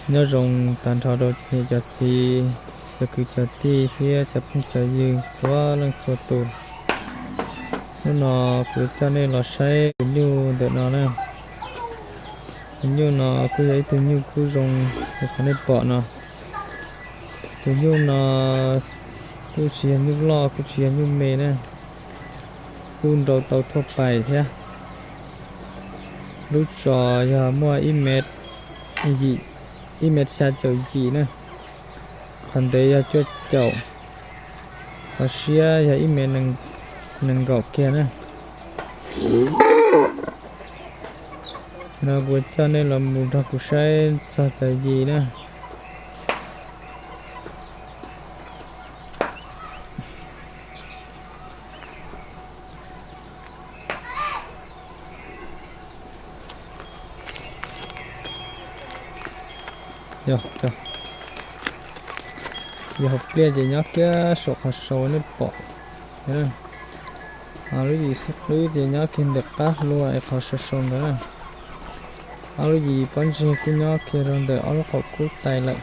Nyob zoo tag nrho rau cov niam cov txiv, cov kwv cov tij thiab cov phooj cov ywg txhua leej txhua tus. Hnub no kuv coj nej los saib tus nyuj ntawm no na. Tus nyuj no kuj yog ib tug nyuj kub zoo li qhov nej pom no. Tus nyuj no kuj tsis yog nyuj loj kuj tsis yog nyuj me na, kuj nrau tau thuaj pais thiab. Lub tsos yog muaj ib mev, ib mev xya caum yim na, qhov ntev yog cuaj caum, qhov siab yog ib mev nees nkaum kiag na. No kuv coj nej los mus nrog kuv saib txog cov yim na. Yog hauv pliaj ces nyob kiag saum qhov sau nej pom. Lub yim xib qwb ces nyob kiag ntawm qab hlua es qhov sau sau ntawd na. Ob lub yim pob ntseg kuj nyob kiag rau ntawm ob lub qaum kub tais lawm.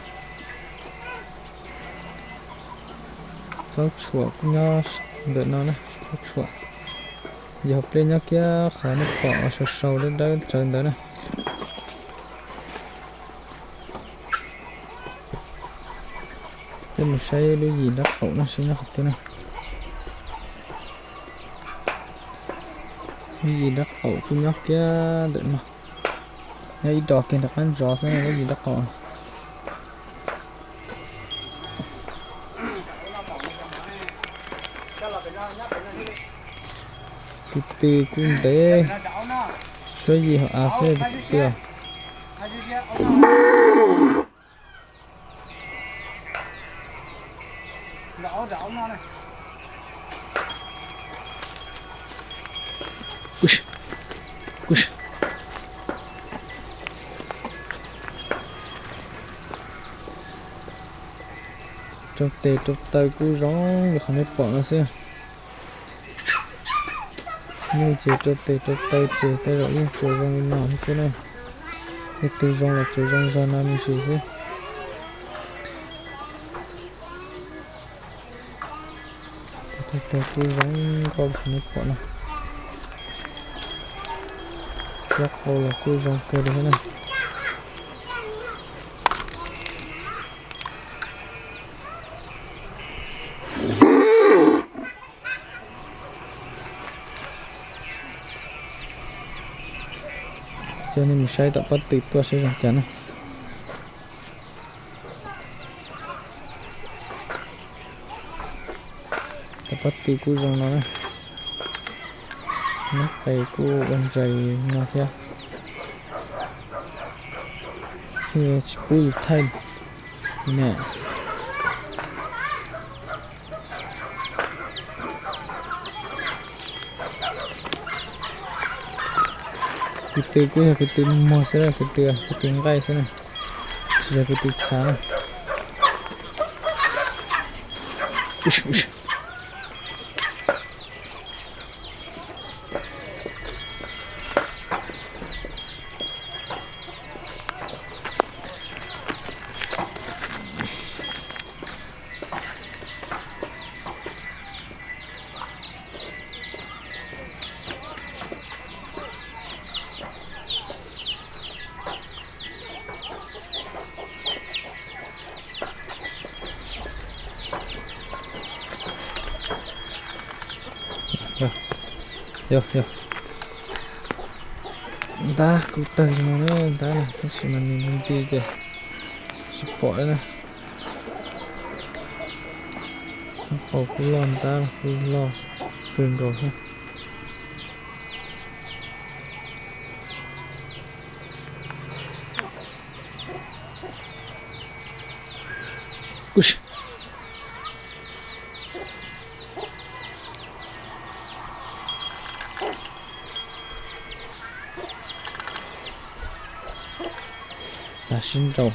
Zaub tshuam kuj nyob ntawm no na, zaub tshuam. Yog hauv pliaj nyob kiag qhov nej pom sau sau dawb dawb rawv ntawd na. Peb mus saib lub yim dab qaum no seb nyob qhov twg na. Lub yim dab qaum kuj nyob kiag ntawm no. Nyob ib do kiag ntawm qab ntsos xwb lub yim dab qaum. Kwv tw kuj ntev, suab yim hauv av xwb kwv tw. Rau tes rau taw kuj zoo li qhov nej pom no xwb. Nyuj ces rau tes rau taw ces tej zaum yeej tsuas zoo li no thiab xwb na. Leej twg zoo los tsuas zoo zog no me ntsis xwb. Tes rau taw kuj zoo nkauj li qhov nej pom no. Dab qau los kuj zoo kawg li thiab na. Coj nej mus saib tom pob tw tuaj saib zoo cas na. Tom pob tw kuj zoo no na. Nab qe kuj ua ntsais no thiab. Tsis pub yus thaij na. Kwv tw kuj yog kwv tw muag xwb na, kwv tw, kwv tw nqaij xwb na, tsis yog kwv tw txha na. Yog, yog. Ntab kuj tawg zoo no na, ntab na, tab sis mas nws nti ces tsis pom na. Qau kuj loj, ntab kuj loj kawg nkaus thiab. Xav sib nrau.